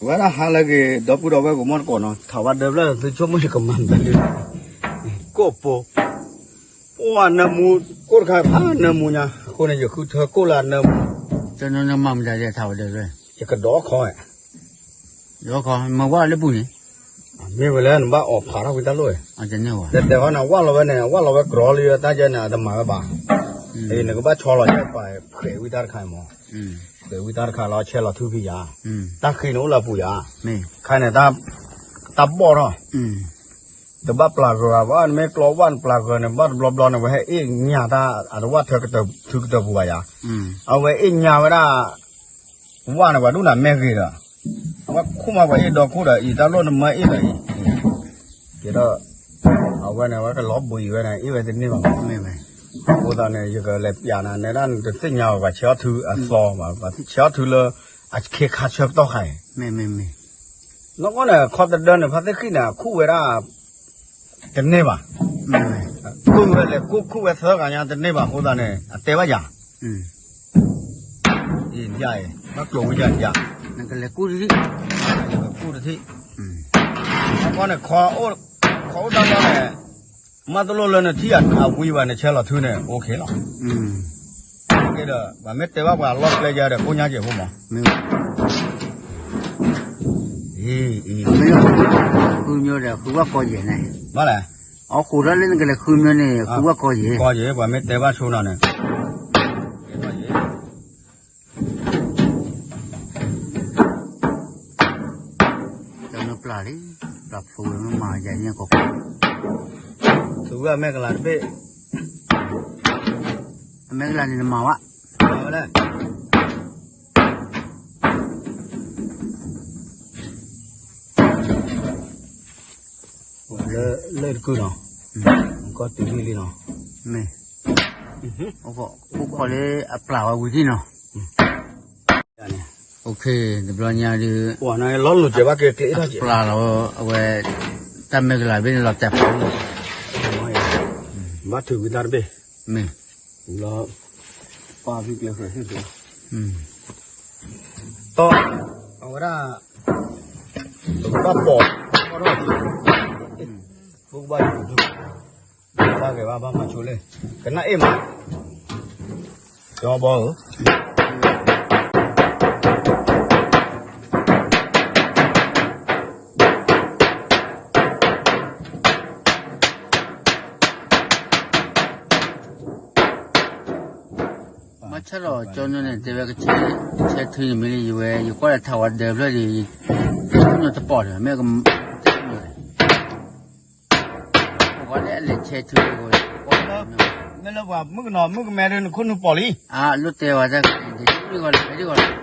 ဝဲဒၣ်ဟါလၢအဂ့ၤ ဒီပုၢ်ဒီဝဲၢ်ကမီၣ်တကိးနီၤ ထးဝဲဒၢဖျၢၣ် သုဆိကမိၣ်ယကမၤမနုၤလဲၣ်, ကိၣ်ပိ, ပှၢ်နၢမူ, ကိၣ်တခါဖးနၢမူညါ အဃိန့ၣ် ယဃုထၢကိၣ်လၢအနၢမူ, တနမၤမတၤလဲၣ်ထးဝဲဒၢဖျၢၣ်, ယကဒီးခီ, ဒီးခီ မၤဝဲလၢပူၤန့ၣ်, မ့ၢ်ဝဲလၢနဘၣ်အီၣ်ဖးထီၣ်ဝံတၢ်လိၣ်, တဲတဲဟီန့ၣ် ဝၣ်လီၤဝဲန့ၣ် ဝၣ်လီၤဝဲကြီလံ တၢ်ကဲန့ၣ် အတမၤဝဲဘၣ်, နကဘၣ်ဆီလီၤယဲပှၤဖှဲးဝံတၢ်တခါမး ဖှဲးဝံတၢ်တခါလီၤ ဆဲးလီၤထူဖံးယၤ, တၢ်ဃံန့ၣ်အိၣ်လၢအပူၤယၤ, ခါန့ၣ်, တၢ်ဘီၣ်ထီၣ်, တဘၣ်ပျၢ်ဂၢၢ်ဘၣ် နမ့ၢ်ကျီဝၣ်နပျၢ်ဂၢၢ်န့ၣ် ဘၣ်တဘျီဘျီန့ၣ် ဝဲဟဲအ့ၣ်ညၣ်တၢ် အတဝၣ်ထၢကတၢၢ်ထုကတၢၢ်ပူၤဘၣ်ယၤ, အဝဲအ့ၣ်ညၣ်ဝဲဒၣ် ဝၣ်န့ၣ် ပှၤဒူၣ်န့ၣ်မဲာ်ဂ့ၤဒီး, အဝဲခိၣ်မးပှၤအ့ၣ်ဒီခိၣ်ဒီး အံၤတၢ်လိၣ်နမၢအ့ၣ်ဒီးအံၤ, ကဲဒီး, အဝဲန့ၣ် အဝဲကလီၤဘှံးဝဲန့ၣ် အ့ၣ်ဝဲတန့ၢ်ဘၣ်, အဃိသတးန့ၣ် ယကလဲၤပျးနၤ နဲဒၣ်နတသ့ၣ်ညါဘၣ် ပှၤဆဲးအီၣ်ထုအသီဘၣ် ပှၤဆဲးအီၣ်ထုလၢ အခ့ခါဆၢကတီၢ်ခါအံၤ, နီၢ်ကီၢ်န့ၣ် ခီတဒၢန့ၣ် ဖါသ့ၣ်ဃံၣ်န့ၣ် အခူၣ်ဝဲဒၣ် တန့ၢ်ဘၣ်, ခူၣ်ဝဲလဲၤခူၣ်ခူၣ်ဝဲသၢဂၤညါတန့ၢ်ဘၣ် အဃိသတးန့ၣ် အတဲဘၣ်ယၤ, ယအံၤ ဘၣ်ကျိၤဝဲယၤယၤ, နကလဲၤခူၣ်တထံၣ်, ခီန့ၣ် ခီအိၣ်တၢ်လီၢ်န့ၣ်, မ့ၢ်တလိၣ်လၢနထံၣ်အဝံဘၣ် နဆဲးလီၤထူန့ၣ် OK လီၤ, ကဲဒီး ပှၤမ့ၢ်တဲဘၣ်ပှၤလီၢ်ကျဲယၤဒီး ကိၣ်ညါက့ၤဖိမး, ဃုမၠိဒီး ဃုဝၣ်ကီယဲၢ်န့ၣ်, ဘၣ်လဲၣ်, အဃိးထီၣ်လၢနကလဲၤဃုမၠိန့ၣ် ဃုဝၣ်ကီယဲၢ်, ကီယဲၢ် ပှၤမ့ၢ်တဲဘၣ်ဆိနီၤန့ၣ် တၢ်နပျၢ်လံ, ပျၢ်ဖိဝဲမ့ၢ်မၤယၤညါကီး, သုဝဲအမဲာ်ကလၤတဘ့ၣ်, အမဲာ်ကလၤန့ၣ်နမၤဝဲ, မၤဝဲလဲၣ်, လၢတကုၢ်နီၤ, ကီၢ်တုၤလံလံနီၤ, မ့ၢ်, အိၣ်ခိးလၢအပျၢ်ဝဲဝံၤဒံနီၤ, တဘျီညါဒုး, လီၤလီၤကဲဘၣ်ကဲကျဲထီၣ်ကဲ, ပျၢ်လီၤ, အဝဲ, တၢ်မဲာ်ကလၤဘ့ၣ်န့ၣ်လီၤတဲာ်ဖး, ဘၣ်ထုးဝံတၢ်တဘ့ၣ်, မ့ၢ်, လီၤ, ပၢ်ဖံကျဲဃဲၤဟ့ၣ်ကျဲ, တီၢ်, အဝဲဒၣ်, ပကဘၣ်ပိာ်, ပကဘၣ်, ပကဘၣ်ဂဲၤဘၣ်ဘၣ်မၤဆိလ့ၣ်, ကနၣ်အ့ၣ်မး, ကၠီဘီဧၢ ဘၣ်ဆၣ်ဒီးကၠီညိန့ၣ် တဲဝဲကဆဲး, ဆဲးထုန့ၣ်မ့ၢ်လၢယဝဲ ယကွၢ်လၢထးဝဲဒၢဖျၢၣ်ဒီး, ယခိၣ်ညိတပိာ်ဒီး မ့ၢ်က, တဲညိန့ၣ်, ပှၤလၢအလဲၤဆဲးထု, မ့ၢ်လၢပှၤမုၣ်ကနီၤမုၣ်ကမဲဒီး နခိၣ်နူာ်ပိာ်လံ, အလိၣ်တဲဝဲတၢ်, ဒ်ဂီၤလၢဒ်ဂီၤလၢ တၢ်န့ၣ်,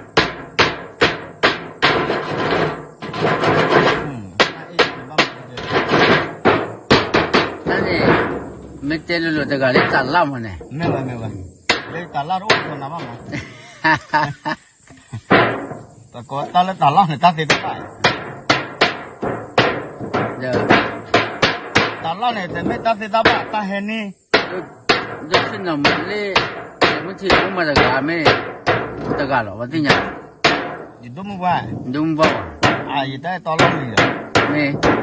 မ့ၢ်တဲလိၤလိၤတဂၤလၢတၢ်လၢ်မးန့ၣ်, မ့ၢ်ဝဲမ့ၢ်ဝဲ, လၢတၢ်လၢ်တအိၣ်နၤဘၣ်မး, တၢ်လၢတၢ်လၢ်န့ၣ် တၢ်သ့တၢ်ဘၣ်, ဒီး, တၢ်လၢ်န့ၣ် တမ့ၢ်တၢ်သ့တၢ်ဘၣ် တၢ်ဟဲန့ၣ်, ဒိၣ်ဆ့ၣ်နီၤမးလၢ, မုၢ်ထံးအိၣ်မးတဂၤမ့ၢ်, တဂၤလီၤ ပှၤသ့ၣ်ညါ, ယဒိၣ်မုၢ်ပှၢ်, ဒိၣ်မုၢ်ပှၢ်, ယတၢ်အဲၣ်တီလီၢ်လံၤဒီး, မ့ၢ်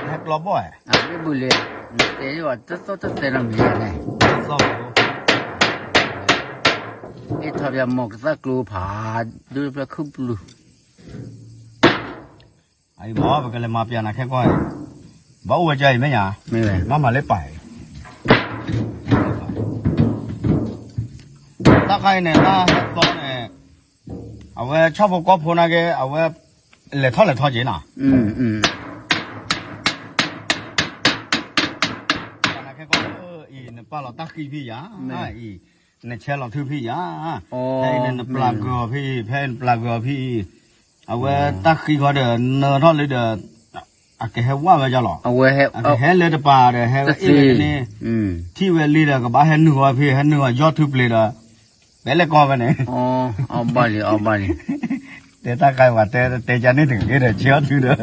ဟဲပျီဘီၣ်ဧါ, မ့ၢ်ဘုးလဲၣ်, နတဲဘၣ်တသီၣ်တသဲနီတမံၤန့ၣ်, အ့ၣ်ထီၣ်ပျၢ်မီၢ်ကသၣ်ကျိဖး, ဒိၣ်ဖျၢၣ်ခုၣ်ပျူၤ, အံၤမ့ၢ်ပကလဲၤမၤပျၢ်နၤခဲကီၢ်, ဘၣ်အိၣ်ဝဲကအံၤမ့ၢ်ညါ, မ့ၢ်ဝဲ, မ့ၢ်မၤလၢပၢ်အံၤ တၢ်ခါအံၤန့ၣ် တၢ်ဟဲသီန့ၣ်, အဝဲဆၣ်ဖိကီၢ်ဖိနာ်က့ အဝဲလဲၤထီၣ်လဲၤထီက့ၤနီၤ, ခဲကီၢ်အံၤ နပာ်လီၤတၢ်ဃံဖံးယၤ, အံၤ, နဆဲးလီၤထုဖံးယၤ, ဖဲအံၤန့ၣ် နပျၢ်ဂၢၢ်အီၤဖံးအံၤ ဖဲအံၤနပျၢ်ဂၢၢ်အီၤဖံးအံၤ, အဝဲတၢ်ဃံဃီဒီး နၢထီၣ်လံဒီး အကဟဲဝၣ်ဝဲဒ်လီၤ, အကဟဲလၢတပၤဒီး ဟဲဝဲအ့ၣ်ဝဲန့ၣ်, ထံၣ်ဝဲလံဒီး ကဘၣ်ဟဲနုာ်ဃီဖံး ဟဲနုာ်ဃီယီၢ်ထူပျ့ၤဒီး, ပလဲၤကီၢ်ဝဲန့ၣ်, အီၣ်ဘၣ်လံ အီၣ်ဘၣ်လံ, တဲတၢ်ခါပှၤတဲ တဲကန့ၣ်တဂ့ၤဒီး ဆဲးအီၣ်ထူဒီး,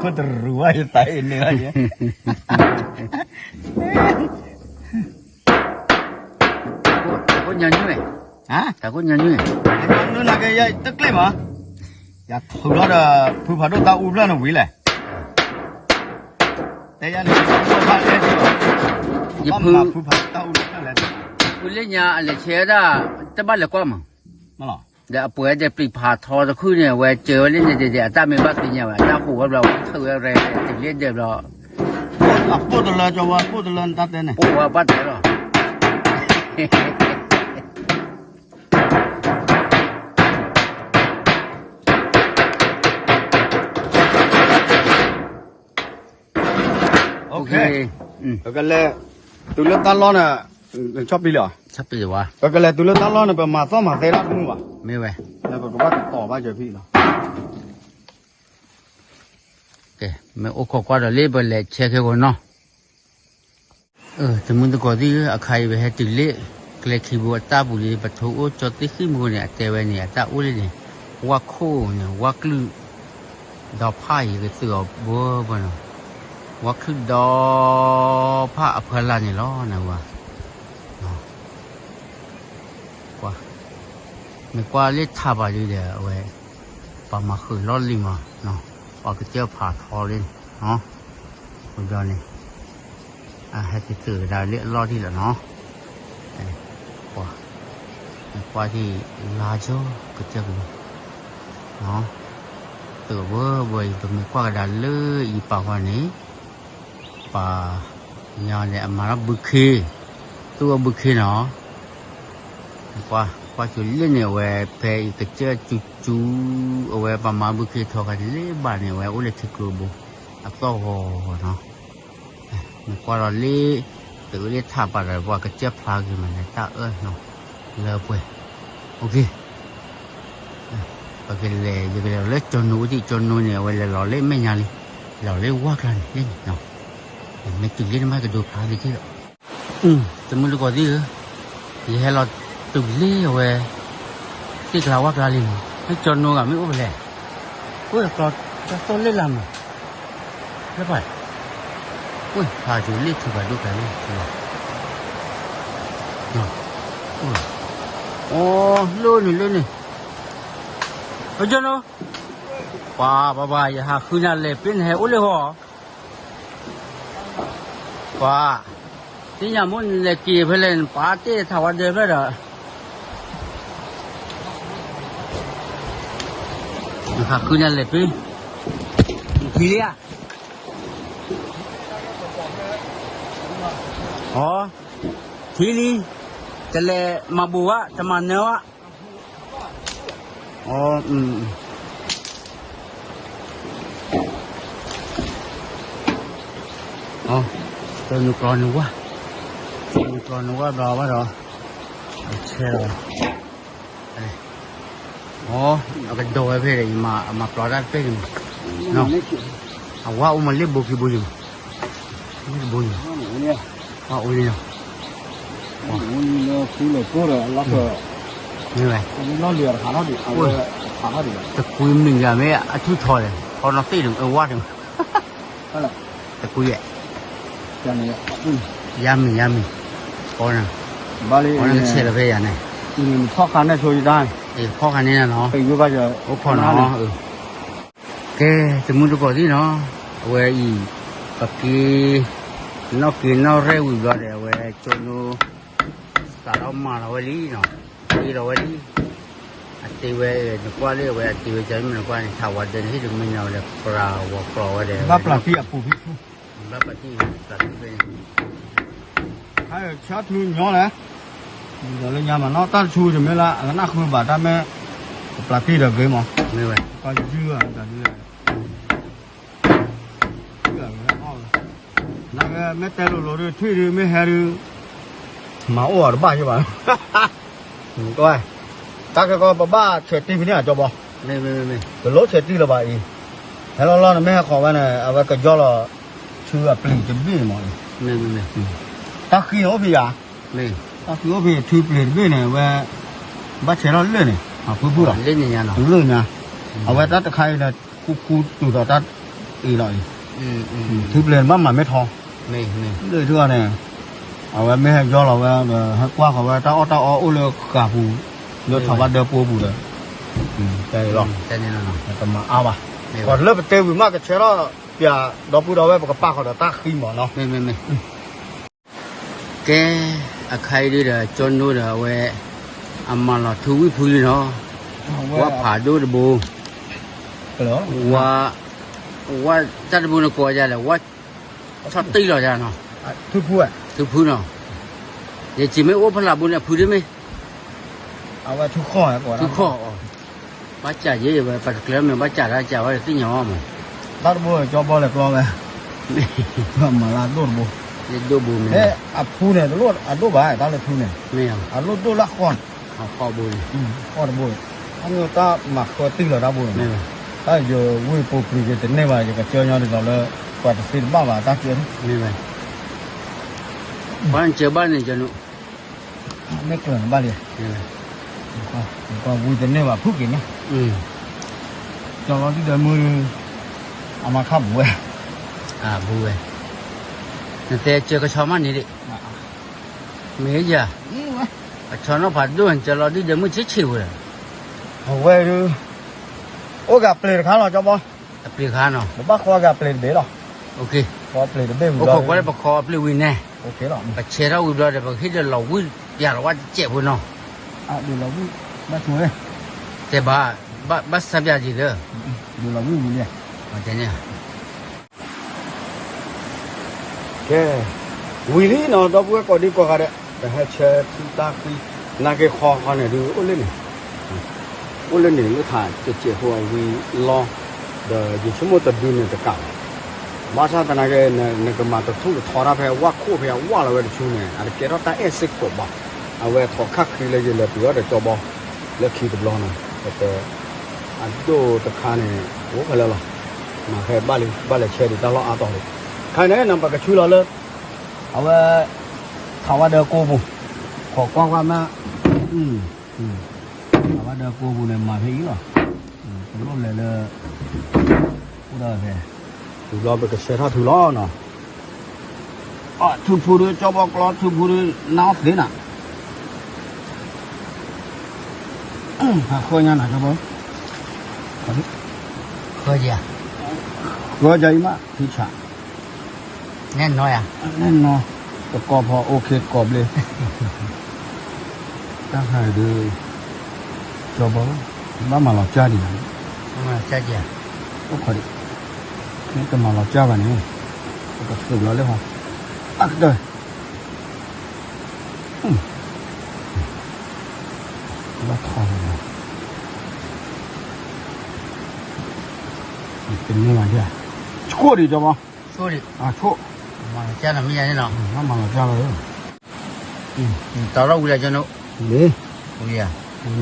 ခိၣ်တရူးဝဲယသးအံၤန့ၣ်, တၢ်ကိၣ်ညါညွဲၣ်, တၢ်ကိၣ်ညါညွဲၣ်, နကဲယတကျဲမး ယၤထုးလီၤဒီး ဖုဖးဒိၣ်တၢ်အူဖျၢၣ်န့ၣ်ဝံၤလဲၣ်. တဲယၤန့ၣ် ဘၣ်မၤဖုဖးဒိၣ်တၢ်အူဖျၢၣ်လဲၣ်. ဖုလ့ၣ်ညါအလဲၤဆဲဒၣ် တဘၣ်လဲၤကွၢ်မး, ဒီးအပှဲၤဒီးပျံၤဖးထီတခုၣ်န့ၣ် အဝဲစၢၤဝဲလၢန့ၣ်ဒဲးဒဲး အတၢ်မ့ၢ်ဘၣ်သ့ၣ်ညါဝဲ အတၢ်ဟူးဝဲဘျီ ဝဲထုးဝဲရဲ တုၤလ့ၣ်ဒဲးဘျီ အပိၢ်တလၢ ကၠီဝါ အပိၢ်တလၢ နတၢ်တဲန့ၣ် ပိၢ်ဝဲဘၣ်တဲလီၤ. ပကလဲၤတုၤလၢတၢ်လီၢ်န့ၣ်, ဆီၣ်ပံလီၤ, ပကလဲၤတုၤလၢတၢ်လီၢ်န့ၣ် ပမၤသီၣ်မၤသဲတၢ်တမုာ်ဘၣ်, မ့ၢ်ဝဲ, ပကဘၣ်ကတီၤဘၣ်စၢၤဖံလီၤ. မ့ၢ်အိၣ်ခိးကွၢ်ဒီးလၢ ပလဲၤဆဲခဲကိာ်နီၤ. တမုၢ်တကိးသ့ၣ်ဧၢ, အခါအံၤပဟဲတုၤလၢ ကျဲခံဘိအတၢ်ပူၤလံ, ပထိအိၣ်ကၠီသ့ၣ်ဃံၣ်မူန့ၣ် အတဲဝဲန့ၣ် အတၢ်အိၣ်လၢန့ၣ် ဝၣ်ခိၣ်န့ၣ် ဝၣ်ကလုၢ် ဒီဖၣ်အံၤကသုးအီၤဘၢဘၢနီၤ, ဝၣ်ကလုၢ်ဒီဖၣ်အဖီလာ်န့ၣ်လီၤ နဝၤ, ကွၢ်, မ့ၢ်ကွၢ်လၢထးဘၣ်လံဒီး အဝဲ ပှၤမၤဃုာ်လီၢ်လံၤမး, ပှၤကစၢၢ်ဖးထီလံ, အဃိဒီးန့ၣ် အဟဲက့ၤသုးကဒါလၢအလီၢ်ထံၣ်လီၤနီၤ, ကွၢ်, ကွၢ်ထံၣ်လါကၠိကစၢၢ်ကလိၤ, သုးအဘၢဘၢအံၤ ပမ့ၢ်ကွၢ်ကဒါလၢအံၤပာ်ဃီန့ၣ် ပှၤညါန့ၣ် အမၤထီၣ်ဘုခ့, သူၣ်အီၣ်ဘုခ့နီၤ, ကွၢ်, ကွၢ်ကၠိလၢန့ၣ် အဝဲဖဲအံၤကစၢၢ်ကၠူကၠူ, အဝဲပှၤမၤဘုခ့ထီခါန့ၣ် လၢဘၣ်န့ၣ် အဝဲအိၣ်လၢထံကျိဘိ အသီၣ်ဂီၤဂီၤနီၤ, မ့ၢ်ကွၢ်ဒီးလၢ သုးလၢထးပာ်ဒီး ပှၤကစၢၢ်ဖျါက့ၤမးန့ၣ် တၢ်အၢနီၤ, လၢပှဲၤ, အိၣ်က့ၤ ပကလဲၤ ယကလဲၤလီၤလၢကၠီနိအူထံး, ကၠီနိန့ၣ် အဝဲလဲၤလီၤလၢမဲာ်ညါလံ, လဲၤလီၤလၢဝၣ်ကျါန့ၣ်လံန့ၣ်, မ့ၢ်တုၤလၢနမ့ၢ်ကဒိဖျါလံက့ၤလီၤ, တမုၢ်တကိးသ့ၣ်ဧၢ, ယဟဲလီၤတုၤလၢအဝဲ သ့ၣ်ကျါဝၣ်ကျါလံနီၤ, မ့ၢ်ကၠီနိဂၤမ့ၢ်အိၣ်ဖဲလဲၣ်, အိၣ်ကျီတၢ်သီၣ်လၢလၢ်မး, လၢပှၤ အိၣ်ဖးကၠိလၢထံဖးဒိၣ်ကျါလံ, အိၣ်, အိၣ်, လၢန့ၣ်လၢန့ၣ်, အကၠီနိ, ပှၤ ပှၤ ပှၤ ယဟးဃုနၤလဲၤပ့ၤ နဟဲအိၣ်လၢဟီ, ပှၤ, သ့ၣ်ညါမိၣ်နလဲၤက့ၤဖဲလဲၣ် နပာ်တ့ၢ်ထးဝါဒၢဖျၢၣ်ဒီး နဟးဃုနၤလဲၤပ့ၤ, နထံၣ်လံဧါ, အ, ထံၣ်လံ, တလဲၤမၤဘူးဘၣ် တမၤနၢဘၣ်, အ, အ, တနုာ်ကျီနဝါ, တနုာ်ကျီနဝါဘျီဘၣ်ဒီး, ဆဲလီၤ, အ, အကဒိးဝဲဖဲဒီး ယမၤပျီတၢ်တပဲၢ်န့ၣ်မး, အဝါအိၣ်မးလၢဘိခံဘိယံၤမး, လၢတဘိယံၤ, ဝါအိၣ်လံလီၤ, မ့ၢ်ဝဲ, တကွံမုၢ်ဂၤမ့ၢ်အထူၣ်ထီလဲၣ် ထီနီၤသ့ၣ်န့ၣ် အဝါန့ၣ်, တကွံ, ယါမံၤ ယါမံၤ, အဝဲဆဲးလီၤဖဲယၤန့ၣ်, ဖီၣ်ခါန့ၣ်နီၤ, အိၣ်ခိးနီၤ, ကဲ, တမုၢ်တကိးသ့ၣ်နီၤ, အဝဲအံၤ, ပက့ၤ, နီၣ်က့ၤနီၣ်ရဲၣ်ဝံၤဘျီဒီး အဝဲကၠိနိ, စးထီၣ်မၤလီၤဝဲလံနီၤ, တ့လီၤဝဲလံ, အတ့ဝဲ, နကွၢ်လၢအဝဲအတ့ဝဲ ကမ့ၢ်နကွၢ်န့ၣ် ထးဝါဒၢန့ၣ် ဟ့ၣ်တမ့ၢ်နီၤ ဝဲဒီးပြးဝီၤကျီဝဲဒီး ဘၣ်ပျၢ်တံၢ်အပူၤဖဲ, ဘၣ်ပျၢ်တံၢ်, ပျၢ်တံၢ်ဖဲန့ၣ်, ဆါထူညီလဲၣ်, ဒီးလၢညါမးနီၤ တၢ်တဆူတမ့ၢ်လၢ အကနၣ်ဃုဘၣ်တၢ်မ့ၢ်, ပျၢ်တံၢ်ဒီးဂ့ၤမး, မ့ၢ်ဝဲ, ကယုၢ်အတၢ်ဒ်လဲၣ် နမ့ၢ်တဲလိၤလိၤဒုး ထွံၣ်ဒုး မ့ၢ်ဟဲဒုး, မၤအိၣ်အီၤတဘၣ်ယဘၣ်, တၢ်ခဲကီ ပဘၣ်ဆဲးတံၢ်ဖဲန့ၣ်အကၠီဘီ, တလိၣ်ဆဲးတံၢ်လၢၤဘၣ်အံၤ, ဟဲလီၤလီၤ နမ့ၢ်ဟဲဃီၤဝဲန့ၣ် အဝဲကယီလီၤ, ဆူအပျံၤတဘ့ၣ်မး, တၢ်ဃံအိၣ်ဖဲယၤ, တၢ်ဃံအိၣ်ဖဲ ထူပျံၤတဘ့ၣ်န့ၣ် အဝဲ, ဘၣ်ဆဲးထီၣ်လၢာ်န့ၣ် အဖုဖုလီၤ, လၢာ်ညါ, အဝဲတၢ်တခါအံၤဒီး ကူကူတုၤဒီးတၢ်အံၤလီၤအံၤ, ထူပျံၤန့ၣ်ဘၣ်မၤမ့ၢ်ထီ, လၢာ်ထူအီၤန့ၣ်, အဝဲမ့ၢ်ဟဲယီလီၤဝဲဒီး ဟဲကွၢ်ဃီၤဝဲတၢ်အီၣ်တၢ်အီအိၣ်လၢဃာ်ပူၤ, လၢထးဝါဒၢပိပူၤဒီး, တၢ်အံၤလီၤ, တမၤအါဘၣ်, ပှၤလၢပတဲဝံၤမးကဆဲးထီၣ်ပၠး, ဒီပုၢ်ဒီဝဲၢ် ပကပာ်ဃီၤဒီးတၢ်ဃံမးနီၤ. ကဲ, အခါအံၤဒုဒီး ကၠီနိဒီးအဝဲ အမၤလီၤထူဝံၣ်ဖုလံနီၤ, ဝၣ်ဖးဒိၣ်တဘိ, ဝၣ်, ဝၣ်တၢ်တဘိန့ၣ်ကိးယၤလဲၣ်, ဝၣ်ဆီၣ်တံၢ်လီၤယၤနီၤ, ထူဖုနီၤ, ယစံးမ့ၢ်အိၣ်ဖဲလၢဘိန့ၣ် အဖုဒ်မ့ၢ် ထူခီၣ်အီၤ, ဘၣ်စးယဲဝဲ ပတကျဲမ့ၢ်ဘၣ်စးတၢ်စးဝဲသ့ၣ်ညါအီၤမး, တၢ်တဘိကၠီဘီလဲၤကျီဝဲ, မၤလၢအဒိၣ်တဘိ, ဒိၣ်ဘိမ့ၢ်, အဖုန့ၣ်တလိၣ်အဒိၣ်ဘၣ် တၢ်လၢဖုန့ၣ်, အလိၣ်ဒိၣ်လၢဃီန့ၣ်, ဃီဘိန့ၣ်, ဃီတဘိ, အမ့ၢ်တၢ်မၤဃၢတံၢ်လီၤတၢ်ဘိန့ၣ်, တၢ်ယဝံၢ်ပူၤပျံၤက့ၤတန့ၢ်ဘၣ် ယကစၢညီဒ်သိးလၢ ပှၤတသ့တဘၣ်ဘၣ်တၢ်ကဲန့ၣ်, မ့ၢ်ဝဲ, ပှၤနစၢဘၣ်န့ၣ်ကၠီနူ မ့ၢ်ကျၢၤနဘၣ်လံ, ဝံၤတန့ၢ်ဘၣ်ဖုၣ်က့ၤန့ၣ်, ကၠီလီၤဒုဒီးမုၢ်, အမါခါဘူးဝဲ, ဘူးဝဲ, နတဲစၢကဆီမးန့ၣ်ဒံး, မ့ၢ်ယၤ, အဆီနီၣ်ဖးဒိၣ် နစၢလီၤဒုဒီးမုၢ်ဆ့ၣ်ဆ့ၣ်ဝဲ, အဝဲဒု, အိၣ်ဂၤပျ့ၤတခါလီၤကၠီဘီ, အပျ့ၤခါနီၤ, ပဘၣ်ဃီဂၤပျ့ၤတဘ့ၣ်လီၤ, ပျ့ၤတဘ့ၣ်ဝံၤ, အိၣ်ခိးကွၢ်လၢပခီပျ့ၤဝံၤန့ၣ်, ပဆဲးထီၣ်ဝံၤဘျီဒီး ပကဟ့ၣ်ဒီးလီၤဝံၣ်ပၠးလီၤဝဲတစဲးဖိနီၤ, တဲဘၣ်, ဘၣ်ဆါပၠးက့ၤလၢ, တဲန့ၣ် ကဲ, ဝံၤလံနီၤ ဒီပုၢ်ဝဲၢ်ကိးဒံကိးဂၤဒဲး, ပဟဲဆၢထံတၢ်ဃံ, နာ်က့ၤဃီဃီန့ၣ်ဒုး အိၣ်လၢန့ၣ်, အိၣ်လၢန့ၣ်လၢထးကဲးကဲးဖိအဝံၤလီၤ, ဒီးယဆိကမိၣ်တဒုန့ၣ်တကးဘၣ်, ဘၣ်ဆၣ်သနာ်က့ နကမၤတထူၣ်တထီတၢ်ဖဲဝၣ်ခိၣ်ဖဲအဝၣ်လီၤဝဲတဆူန့ၣ် အတကဲထီၣ်တၢ်အဲၣ်စ့ၢ်ကီးဘၣ်, အဝဲထီၣ်ခါခံလၢယလဲၤပျံၤအီၤဒီးကၠီဘီ, လၢခံတဘျီနီၤ, ပတဲ အဒိၣ်တခါန့ၣ် အိၣ်ဖဲလဲၣ်လီၤ, မၤဖဲဘၣ်လံ ဘၣ်လဲၤဆဲဒံးတၢ်လီၢ်အါတီၤလံ, ခါန့ၣ် နပကဆူလီၤလၢ, အဝဲ, ထးဝါဒၢကိပူၤ, ခိးကွၢ်ကွၢ်မး, ထးဝါဒၢကိပူၤန့ၣ် မၤဖဲအံၤလီၤ, တလိၣ်လဲၤလၢ, အိၣ်ဒီးဖဲ, ထူလီၤပကဆဲးထီၣ်ထူလီၤနီၤ ထူဖူဒုး ကၠီဘီကျီ ထူဖူဒုး နါအီၣ်သ့နၤ, ဟးဃၢညါနၤ ကၠီဘီ, ဃၢ, ဃၢယၤအံၤမး ထံဆး, နဲၣ်နီၤယၤ, နဲၣ်နီၤ, တကီၢ်ဖီ OK တကီၢ်ဘျ့ တၢ်ခါဒုး, ကၠီဘီ, ဘၣ်မၤလီၤကၢ်ဒံး, အိၣ်ခိးဒံး, မ့ၢ်တမၤလီၤကၢ်ဘၣ်န့ၣ်, ပကသုးလီၤလၢဟီ, အကတၢၢ်, ဘၣ်ထီၣ်လီၤ, တန့ၢ်ဘၣ်ဒံး, ဆိၣ်ဒံး ကၠီဘီ, ဆိၣ်ဒံး, ဆိၣ်, မၤလီၤကၢ်နီၤ မ့ၢ်ယၤန့ၣ်နီၤ, ဘၣ်မၤလီၤကၢ်လီၤ, တီထီၣ်ဝံၤလံ ကၠီနိ, ဝံၤဧါ, နက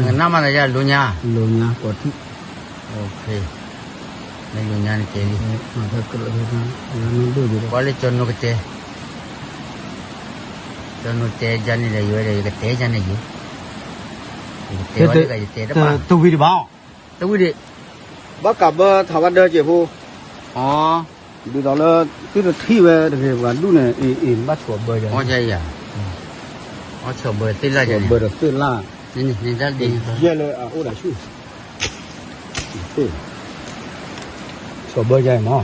နၣ်မၤသးယၤ လိၤညါ, လိၤညါ ကီးထံၣ်, မ့ၢ်လိၤညါန့ၣ်ကဲလံ, ကွၢ်လၢကၠီနိကတဲ, ကၠီနိတဲယၤန့ၣ်ဒီး ယဝဲဒီး ယကတဲယၤန့ၣ်ယိၤ, ယကတဲဝဲဒၣ်ကယတဲတဘၣ်, တဝံၤဒံးဘၣ်, တဝံၤဒံး, ဘၣ်ကးဘၢထးဝါဒၢက့ၤဖိ, ဒ်သိးလၢ သုတထံၣ်ဝဲတဂ့ၤ ပှၤဒူၣ်န့ၣ် အ့ၣ်အ့ၣ် ဘၣ်ဆီၣ်ဘၢယၤ, ဆီၣ်ဘၢသ့ၣ်လၣ်, ဆီၣ်ဘၢဒီးသ့ၣ်လၣ်, ယဲၢ်လၢအအိၣ်ဒၣ်ဆူၣ်, ဆီၣ်ဘၢယၤအံၤမး,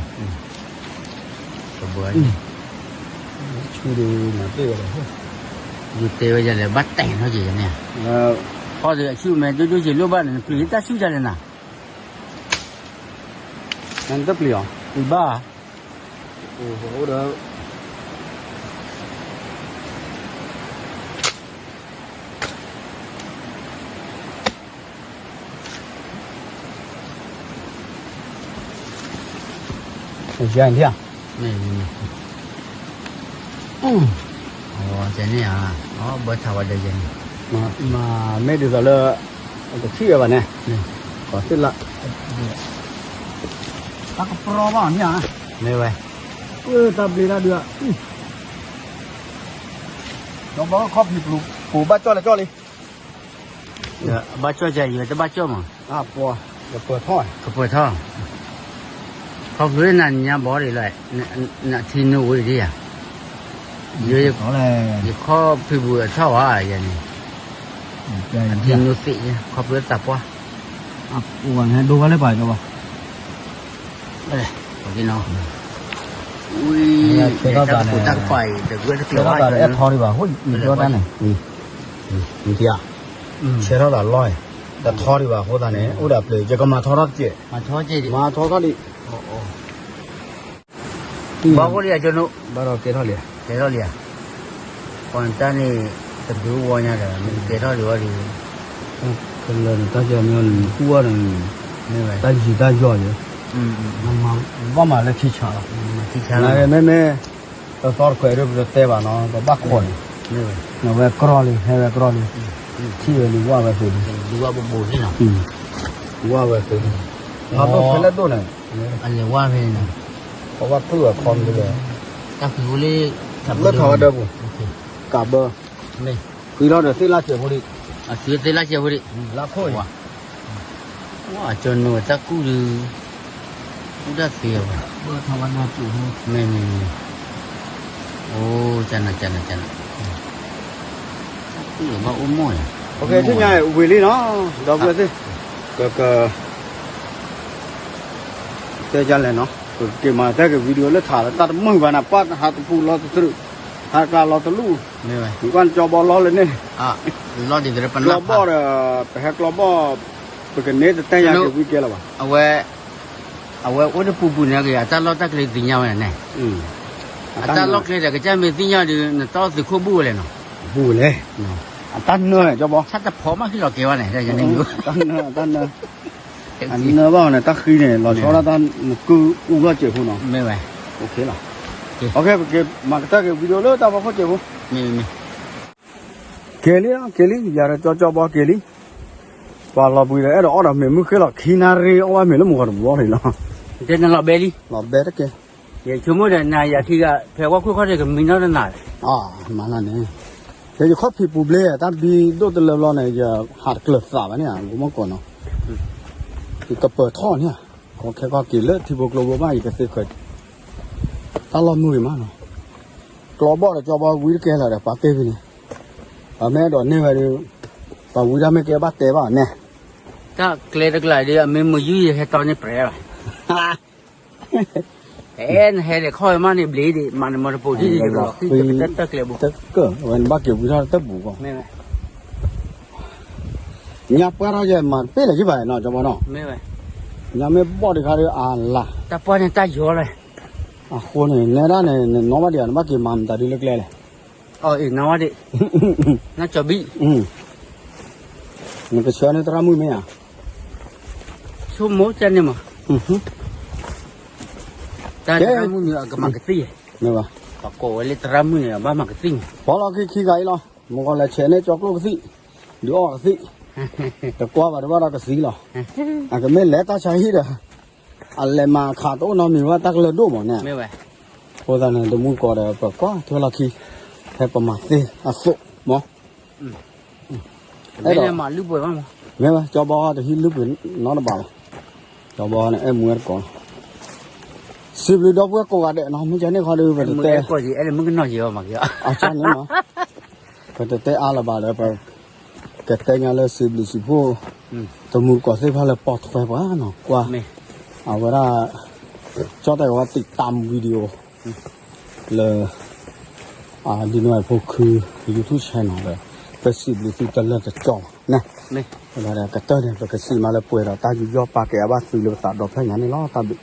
ဆီၣ်ဘၢ, ဆူၣ်ဒုးနၤတ့ၢ်ဝဲဒီး, ယတဲဝဲယၤလဲၣ် ဘၣ်တဲာ်နီၢ်က့ၤယၤန့ၣ်, ဖီဒီးအဆူၣ်မဲဒိၣ်ဒိၣ်က့ၤလိၣ်ဘၣ်န့ၣ် နပျံၤတၢ်ဆူၣ်ယၤလဲၣ်နၤ, နတပျံၤအီၤ, ပျံၤဘၣ်, အိၣ်ဒီး ယၤန့ၣ်, န့ၣ်, န့ၣ်, န့ၣ်ဧါ, ဘၢထးဝါဒၢယဲန့ၣ်, မ့ၢ်ဒ်သိးလၢ တထံၣ်ဝဲဘၣ်န့ၣ်, ကီးသ့ၣ်လၣ်, တၢ်ကပြီဘၣ်န့ၣ်ဧါ, မ့ၢ်ဝဲ, တၢ်ဘျ့တၢ်ဒုးဧါ, ဒီးဘၣ်ခီဖျိပူၤ ဘၣ်ကၠီၣ်လၢကၠီၣ်လံ ဘၣ်ကၠီၣ်ကဲ ယတဘၣ်ကၠီၣ်မး, ပှၤ, ကပၢၤထီၣ်, ကပၢၤထီၣ်, ခီဖျိနၤညါဘီဒ်လဲၣ်, နထံနအိၣ်ဒ်ယၤ, ယခီဖျိပူၤအထီၣ်ဝဲယၤန့ၣ်, အဒံနိသ့ၣ် ခီဖျိသးပှၢ် အိၣ်ဝဲန့ၣ် ဒိဝဲလၢပှၤကညီဘၣ် ဝဲ ဆဲထီၣ်သးန့ၣ် တၢ်ကပၤအံၤ တဂၢၢ်တကျၢၤဘၣ် ဆဲထီၣ်သးတအဲၣ်ထီဒံးဘၣ် အဃိယကၠီတၢ်န့ၣ် ဆဲထီၣ်သးလီၢ်အံၤ တထီဒံးဘၣ် အဃိသတးန့ၣ် အိၣ်ဒီးပျၢၤ ယကမၤထီထီၣ်တက့ၢ် မၤထီထီၣ်ဒံး ဘၣ်ဃိလံအကၠိနိ ဘၣ်ဒီးကဲထီၣ်လံ ကဲထီၣ်လံဧါ ပှၤတၢ်န့ၣ် တဒုးဝီညါဒီး မ့ၢ်ကဲထီၣ်လံဝဲဒီး ကလၢၤန့ၣ် တၢ်ကဲမ့ၢ်လီၤ နကူဝဲဒီး တၢ်ယံၤတၢ်ယီၤယဲ ဘၣ်မၤလၢခံဆးလီၤ မ့မ့ၢ် ပသီတခွဲးဒီးပတတဲဘၣ်နီၤ ပဘၣ်ခိးန့ၣ် နဝဲကြီလံ ဟဲဝဲကြီလံ ထံၣ်ဝဲလံ ဝၣ်ဝဲသုးလံ ဝၣ်ဝဲသုးလံ ဟးဒိၣ်ဖဲလဲၣ်ဒိၣ်န့ၣ် အလဲၤဝၣ်ဖဲန့ၣ် ပဝၣ်ကျုၢ်အခီမ့ၢ်လၢ တၢ်ဃုဝဲလၢ လၢထးဝဲဒၢပူၤ ကးဘၢ ဃုလီၤဒီးသ့ၣ်လၢ်စဲးဖိလံ အသ့ၣ်လၢ်စဲးဖိလံ လၢခိၣ်ဝဲ အကၠိနိတၢ်ကူၣ်ဒုး ကူၣ်တၢ်သ့ဝဲ မ့ၢ်မ့ၢ်မ့ၢ် အိၣ် ကနၤကနၤကနၤ ကူၣ်ဘၣ်အိၣ်မီၢ်န့ၣ် ပကထံၣ်ညါဝံၤလံနီၤ ဒီပုၢ်ဝဲၢ်သ့ၣ် ကက တဲဒ်လဲၣ်နီၤ ပကက့ၤမၤတဲက့ၤ video လၢထးလၢတၢ်တမုာ်ဘၣ်န့ၣ် ပှၤဟးတပူၤလီၤတတြူး ဟးကျါလီၤတလူၢ် နကွၢ်ကၠီဘီလီလၢန့ၣ် ကျီဘီဒီး ပဟဲကျီဘီ ပကန့ၢ်တတဲညါက့ၤဝံၤကဲလၢၤဘၣ် အဝဲအိၣ်တပူၤပူၤန့ၣ် အတၢ်လီၢ်တၢ်ကျဲသ့ၣ်ညါဝဲန့ၣ် အတၢ်လီၢ်ကျဲဒီး ကစၢ်မ့ၢ်သ့ၣ်ညါဒီး နတီၢ်သုးခိၣ်ဘူၣ်ဝဲလဲၣ်နီၤ ဘူၣ်ဝဲလဲၣ် အတၢ်နၢၤန့ၣ် ကၠီဘီ ဆၣ်တဖိးမးဟံၣ်လီၤကဲဝဲန့ၣ် တၢ်နၢၤ အနၢၤဘၣ်အီၤန့ၣ် တၢ်ဃံန့ၣ် လီၤဆီဒၣ်တၢ်နကုၢ်အူလီၢ်စဲးဖိနီၤ မ့ၢ်ဝဲ OK လီၤ ပကမၤကတၢၢ်က့ၤ video လၢတၢ်ဖီခိၣ်စဲးဖိ က့ၤလံ က့ၤလံ ယၤဒီးကၠီကၠီဘီက့ၤလံ ပှၤလီၤဘှံးဒီး အဲၣ်ဒိးအီၣ်ဒီးမ့ၢ်မုၢ်ဃ့လီၤ ခံနၣ်ရံၣ်အီၣ်ဝဲမ့ၢ်လၢမုၢ်ဂီၤတဘျီလံလီၤ တဲနလီၤဘဲလံ လီၤဘဲတက့ၢ် ယဆိကမိၣ်ဒီးနၤယၤခံဂၤ ဖဲဝဲခိၣ်ခီၣ်ထံးကမံနီတနၤ မၤလၢန့ၣ် ယခီၣ်ဖံးပူၤဘျ့ တၢ်ဘံဒိၣ်တလၢဘျီန့ၣ် ယဟးတကျၢၤသးဘၣ်န့ၣ် ဂိၢ်မီၢ်ကီးနီၤ ယကပၢၤထီၣ်န့ၣ် ကီခဲကီၢ်က့ၤလၢထံဖိကျိဖိဘၣ် ယကသ့ခွဲး တၢ်လီၢ်မုၢ်ဂ့ၤမးနီၤ ကျီဘီၣ်ဒီးကၠီဘီဝံတကဲလၢၤဒီး ပှၤတ့ၢ်ဖဲန့ၣ် ပှၤမ့ၢ်အဲၣ်ဒိးန့ၢ်ဝဲဒီး ပှၤဝံတၢ်မ့ၢ်ကဲဘၣ်တဲဘၣ်န့ၣ် တၢ်ကျဲတကျါဒီး အမ့ၢ်မုာ်ယုၢ်ယဟဲတီန့ၢ်ပြဲးဘၣ် အဲ နဟဲဒီးခီၣ်ဝဲမးန့ၣ်ဘျ့ဒံး မၤန့ၣ်မီတပိာ်ထံၣ်ဒီး ယကလီၤဃံကပတၢၢ်တၢၢ်ကျဲဘိ တကၢၢ် အဝဲနဘၣ်က့ၤဝံထီၣ်တၢ်ပူၤကီး ညါပှၢ်ထီၣ်ယဲ မၤတပ့ၢ်လၢၤယဘၣ်နီၤ ကၠီဘီနီၤ ညါမ့ၢ်ဘီၣ်ဒံးခါဒီး အလၤ တၢ်ပှၢ်န့ၣ်တၢ်ယီၤလဲၣ် အဃိန့ၣ် နဲဒၣ်န့ၣ် နနီၢ်ဘၣ်ဒံး နဘၣ်က့ၤမၤမတၤဒုလၢကျဲလဲၣ် အီၤအံၤ နီၢ်ဝါဒံး နီၢ်ကၠီဘံၣ် နကဆှၢန့ၢ်သရၣ်မုၣ်မ့ၢ်ဧါ ဆိကမိၣ်ကန့ၣ်မး တၢ်သရၣ်မုၣ်န့ၣ် အကမၤကသံၣ် မ့ၢ်ဘၣ် ပကိးဝဲလၢသရၣ်မုၣ်န့ၣ် အဘၣ်မၤကသံၣ်န့ၣ် ဖီလီၤခံခံဂၤအံၤလီၤ မ့ၢ်ကီးလဲၤဆဲးန့ၢ်ကၠီကျိၣ်ကသံၣ် ဒုးအီၣ်ကသံၣ် တကွၢ်ဘၣ်တဘၣ်ဒီးကသံလီၤ အကမ့ၢ်လဲၤတၢ်ဆါဟံၣ်ဒီး အလဲၤမၤခးတအိၣ်နီတမံၤဘၣ် တၢ်ကလၢၤဒိၣ်မးန့ၣ် အဃိသတးန့ၣ် တမူတကိးဒီး ပကွၢ်ထွဲလီၤခံ ဖဲပမၤသ့အသိးမး အဲၣ်ဒိး မ့ၢ်ဝဲ ကၠီဘီတဟံးလုၢ်ပှ့ၤနီတဘျီဘၣ် ကၠီဘီန့ၣ် အဲၣ်မူဝဲတကိး စံးဘျုးဒီပုၢ်ဝဲၢ်ကိးဂၤဒဲးနီၤ မ့ၢ်ကန့ၣ်ခီဒီး ပတတဲ အဲၣ်လၢမုၣ်ကနီၤယံၤအီၤမၤက့ၤအီၤ အကန့ၣ်မး ပတတဲအါလၢၤဘၣ်ဒီး ပကတဲညါလၢစံးဘျုးစံးဖှိၣ် တမူတကိးသ့ၣ်တဖၣ်လၢပိာ်ထွဲပှၤနီၤ ကွၢ် အဝဲဒၣ် ကၠီတဲာ်ဝဲ တိၢ်တၢ် video လၢ ဒ်နိအဖိခု YouTube channel ဒီး ပစံးဘျုးသုတလၢာ်တကီဘၣ်န့ၣ် ကတၢၢ်န့ၣ် ပကစံးမးလၢပှဲၤဒီးတၢ်ယူးယီၣ်ပာ်ကဲအဘၣ်သုလၢပသးဒီဖျၢၣ်ညါန့ၣ်လီၤ တၢ်ဘျုး